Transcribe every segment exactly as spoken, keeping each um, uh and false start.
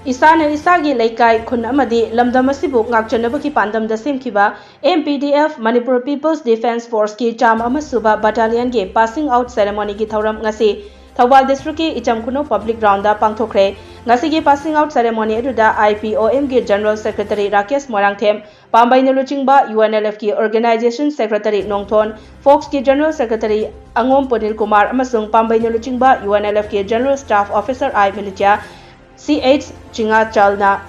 ꯏꯁꯥꯅ ꯏꯁꯥꯒꯤ ꯂꯩꯀꯥꯏ, ꯈꯨꯟ ꯑꯃꯗꯤ ꯂꯝꯗꯝ ꯑꯁꯤꯕꯨ ꯉꯥꯛꯆꯅꯕꯒꯤ ꯄꯥꯟꯗꯝꯗ ꯁꯦꯝꯈꯤꯕ M P D F, Manipur People's Defence Force ꯀꯤ ꯆꯥꯝꯃ ꯑꯃ ꯁꯨꯕ Battalion ꯒꯤ passing out ceremony ꯒꯤ ꯊꯧꯔꯝ ꯉꯁꯤ ꯊꯧꯕꯥꯜ district ꯀꯤ ꯏꯆꯝ ꯈꯨꯅꯧ public ground ꯗ ꯄꯥꯡꯊꯣꯛꯈ꯭ꯔꯦ꯫ ꯉꯁꯤꯒꯤ passing out ceremony ꯑꯗꯨꯗ I P O M ꯒꯤ General Secretary ꯔꯥꯀꯦꯁ ꯃꯣꯏꯔꯥꯡꯊꯦꯝ, ꯄꯥꯝꯕꯩꯅ ꯂꯨꯆꯤꯡꯕ U N L F ꯀꯤ Organization Secretary ꯅꯣꯡꯊꯣꯟ, Force ꯀꯤ General Secretary ꯑꯉꯣꯝ ꯄꯨꯅꯤꯜ ꯀꯨꯃꯥꯔ ꯑꯃꯁꯨꯡ ꯄꯥꯝꯕꯩꯅ ꯂꯨꯆꯤꯡꯕ U N L F ꯀꯤ General Staff Officer I ꯃꯤꯂꯤꯇꯤꯌꯥ C H ꯆꯤꯉꯥꯆꯥꯜꯅ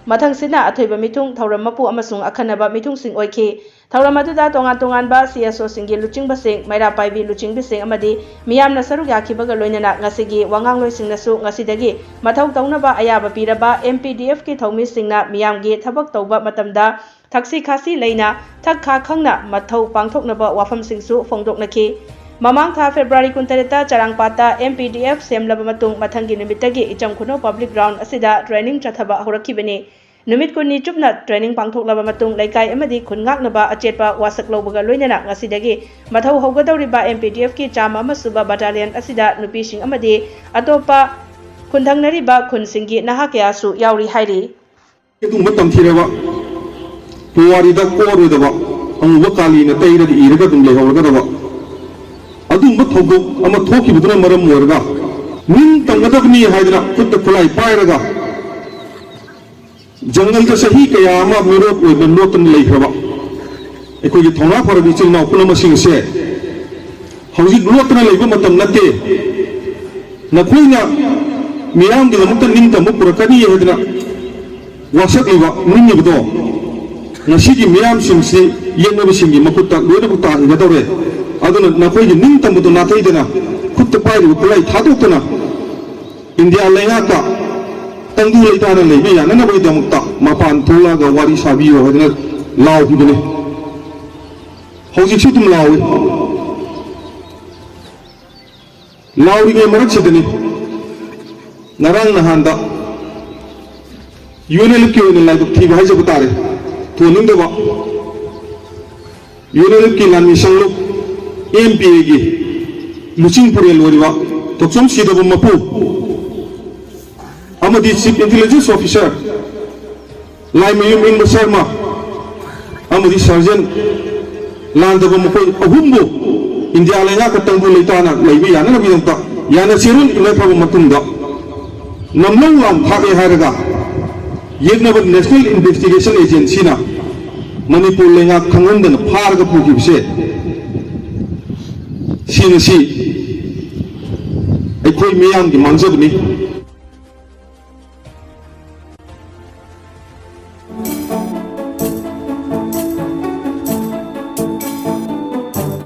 ꯃꯊꯪꯁꯤꯠꯅ ꯑꯊꯣꯏꯕ ꯃꯤꯊꯨꯡ, ꯊꯧꯔꯝ ꯃꯄꯨ ꯑꯃꯁꯨꯡ ꯑꯈꯟꯅꯕ ꯃꯤꯊꯨꯡꯁꯤꯡ ꯑꯣꯏꯈꯤ꯫ ꯊꯧꯔꯝ ꯑꯗꯨꯗ ꯇꯣꯉꯥꯟ ꯇꯣꯉꯥꯟꯕ C S O ꯁꯤꯡꯒꯤ ꯂꯨꯆꯤꯡꯕꯁꯤꯡ, ꯃꯩꯔꯥ ꯄꯥꯏꯕꯤ ꯂꯨꯆꯤꯡꯕꯤꯁꯤꯡ ꯑꯃꯗꯤ ꯃꯤꯌꯥꯝꯅ ꯁꯔꯨꯛ ꯌꯥꯈꯤꯕꯒ ꯂꯣꯏꯅꯅ ꯉꯁꯤꯒꯤ ꯋꯥꯉꯥꯡꯂꯣꯏꯁꯤꯡꯅꯁꯨ ꯉꯁꯤꯗꯒꯤ ꯃꯊꯧ ꯇꯧꯅꯕ ꯑꯌꯥꯕ ꯄꯤꯔꯕ M P D F ꯀꯤ ꯊꯧꯃꯤꯁꯤꯡꯅ ꯃꯤꯌꯥꯝꯒꯤ ꯊꯕꯛ ꯇꯧꯕ ꯃꯇꯝꯗ ꯊꯛꯁꯤ ꯈꯥꯁꯤ ꯂꯩꯅ, ꯊꯛ ꯈꯥ ꯈꯪꯅ ꯃꯊꯧ ꯄꯥꯡꯊꯣꯛꯅꯕ ꯋꯥꯐꯝꯁꯤꯡꯁꯨ ꯐꯣꯡꯗꯣꯛꯅꯈꯤ꯫ ꯃꯃꯥꯡ ꯊꯥ February ꯀꯨꯟꯇꯔꯦꯠꯇ ꯆꯔꯥꯡꯄꯥꯠꯇ M P D F ꯁꯦꯝꯂꯕ ꯃꯇꯨꯡ, ꯃꯊꯪꯒꯤ ꯅꯨꯃꯤꯠꯇꯒꯤ ꯏꯆꯝ ꯈꯨꯅꯧ public ground ꯑꯁꯤꯗ training ꯆꯠꯊꯕ ꯍꯧꯔꯛꯈꯤꯕꯅꯤ꯫ ꯅꯨꯃꯤꯠ ꯀꯨꯟꯅꯤ ꯆꯨꯞꯅ training ꯄꯥꯡꯊꯣꯛꯂꯕ ꯃꯇꯨꯡ, ꯂꯩꯀꯥꯏ ꯑꯃꯗꯤ ꯈꯨꯟ ꯉꯥꯛꯅꯕ ꯑꯆꯦꯠꯄ ꯋꯥꯁꯛ ꯂꯧꯕꯒ ꯂꯣꯏꯅꯅ ꯉꯁꯤꯗꯒꯤ ꯃꯊꯧ ꯍꯧꯒꯗꯧꯔꯤꯕ M P D F ꯀꯤ ꯆꯥꯝꯃ ꯑꯃ ꯁꯨꯕ battalion ꯑꯁꯤꯗ ꯅꯨꯄꯤꯁꯤꯡ ꯑꯃꯗꯤ ꯑꯇꯣꯞꯄ ꯈꯨꯟꯊꯪꯅꯔꯤꯕ ꯈꯨꯟꯁꯤꯡꯒꯤ ꯅꯍꯥ ꯀꯌꯥꯁꯨ ꯌꯥꯎꯔꯤ ꯍꯥꯏꯔꯤ꯫ ꯑꯗꯨꯒꯨꯝꯕ ꯇꯝꯊꯤꯔꯕ, ꯄꯨꯋꯥꯔꯤꯗ ꯀꯣꯛꯑꯔꯣꯏꯗꯕ, ꯑꯃꯨꯕ ꯀꯥꯂꯤꯅ ꯇꯩꯔꯒ ꯏꯔꯒ ꯑꯗꯨꯝ ꯂꯩꯍꯧꯔꯒꯗꯕ ꯑꯗꯨꯒꯨꯝꯕ ꯊꯧꯗꯣꯛ ꯑꯃ ꯊꯣꯛꯈꯤꯕꯗꯨꯅ ꯃꯔꯝ ꯑꯣꯏꯔꯒ, ꯅꯤꯡ ꯇꯝꯒꯗꯕꯅꯤ ꯍꯥꯏꯗꯅ ꯈꯨꯠꯇ ꯈꯨꯠꯂꯥꯏ ꯄꯥꯏꯔꯒ ꯖꯪꯒꯜꯗ ꯆꯍꯤ ꯀꯌꯥ ꯑꯃ ꯃꯤꯔꯣꯠ ꯑꯣꯏꯅ ꯂꯣꯠꯇꯨꯅ ꯂꯩꯈ꯭ꯔꯕ ꯑꯩꯈꯣꯏꯒꯤ ꯊꯧꯅꯥ ꯐꯔꯕ ꯏꯆꯤꯜ ꯏꯅꯥꯎ ꯄꯨꯝꯅꯃꯛꯁꯤꯡ ꯑꯁꯦ ꯍꯧꯖꯤꯛ ꯂꯣꯠꯇꯅ ꯂꯩꯕ ꯃꯇꯝ ꯅꯠꯇꯦ꯫ ꯅꯈꯣꯏꯅ ꯃꯤꯌꯥꯝꯒꯤꯗꯃꯛꯇ ꯅꯤꯡꯇꯝꯕ ꯄꯨꯔꯛꯀꯅꯤ ꯍꯥꯏꯗꯅ ꯋꯥꯁꯛꯂꯤꯕ, ꯅꯤꯡꯉꯤꯕꯗꯣ ꯉꯁꯤꯒꯤ ꯃꯤꯌꯥꯝꯁꯤꯡꯁꯤ ꯌꯦꯛꯅꯕꯁꯤꯡꯒꯤ ꯃꯈꯨꯠꯇ ꯂꯣꯏꯅꯃꯛ ꯇꯥꯍꯟꯒꯗꯧꯔꯦ꯫ ꯑꯗꯨꯅ ꯅꯈꯣꯏꯒꯤ ꯅꯤꯡꯇꯝꯕꯗꯣ ꯅꯥꯊꯩꯗꯅ ꯈꯨꯠꯇ ꯄꯥꯏꯔꯤꯕ ꯈꯨꯠꯂꯥꯏ ꯊꯥꯗꯣꯛꯇꯅ ꯏꯟꯗꯤꯌꯥ ꯂꯩꯉꯥꯛꯇ ꯇꯪꯗꯨ ꯂꯩꯇꯥꯅ ꯂꯩꯕ ꯌꯥꯅꯅꯕꯒꯤꯗꯃꯛꯇ ꯃꯄꯥꯟ ꯊꯣꯛꯂꯛꯑꯒ ꯋꯥꯔꯤ ꯁꯥꯕꯤꯌꯨ ꯍꯥꯏꯗꯅ ꯂꯥꯎꯈꯤꯕꯅꯤ꯫ ꯍꯧꯖꯤꯛꯁꯨ ꯑꯗꯨꯝ ꯂꯥꯎꯏ꯫ ꯂꯥꯎꯔꯤꯉꯩ ꯃꯔꯛꯁꯤꯗꯅꯤ ꯉꯔꯥꯡ ꯅꯍꯥꯟꯗ UNLF ꯀꯤ ꯑꯣꯏꯅ ꯂꯥꯏꯕꯛ ꯊꯤꯕ ꯍꯥꯏꯖꯕ ꯇꯥꯔꯦ, ꯊꯣꯟꯅꯤꯡꯗꯕ UNLF ꯀꯤ ꯂꯥꯟꯃꯤ ꯁꯪꯂꯨꯞ MPA ꯒꯤ ꯂꯨꯆꯤꯡ ꯄꯨꯔꯦꯜ ꯑꯣꯏꯔꯤꯕ ꯇꯣꯛꯆꯣꯝ ꯁꯤꯗꯕ ꯃꯄꯨ ꯑꯃꯗꯤ Chief Intelligence Officer ꯂꯥꯏꯃꯌꯨꯝ ꯏꯪꯕ ꯁꯔꯃ ꯑꯃꯗꯤ Sergeant ꯂꯥꯟꯗꯕ ꯃꯈꯣꯏ ꯑꯍꯨꯝꯕꯨ ꯏꯟꯗꯤꯌꯥ ꯂꯩꯉꯥꯛꯀ ꯇꯪꯗꯨ ꯂꯩꯇꯥꯅ ꯂꯩꯕ ꯌꯥꯅꯅꯕꯒꯤꯗꯃꯛꯇ ꯌꯥꯅ ꯆꯦꯔꯣꯜ ꯏꯅꯈ꯭ꯔꯕ ꯃꯇꯨꯡꯗ ꯅꯝꯂꯧ ꯂꯥꯟ ꯊꯥꯛꯑꯦ ꯍꯥꯏꯔꯒ ꯌꯦꯛꯅꯕ National Investigation Agencyꯅ ꯃꯅꯤꯄꯨꯔ ꯂꯩꯉꯥꯛ ꯈꯪꯍꯟꯗꯅ ꯐꯥꯔꯒ ꯄꯨꯈꯤꯕꯁꯦ, ꯁꯤ ꯉꯁꯤ ꯑꯩꯈꯣꯏ ꯃꯤꯌꯥꯝꯒꯤ ꯃꯥꯡꯖꯕꯅꯤ꯫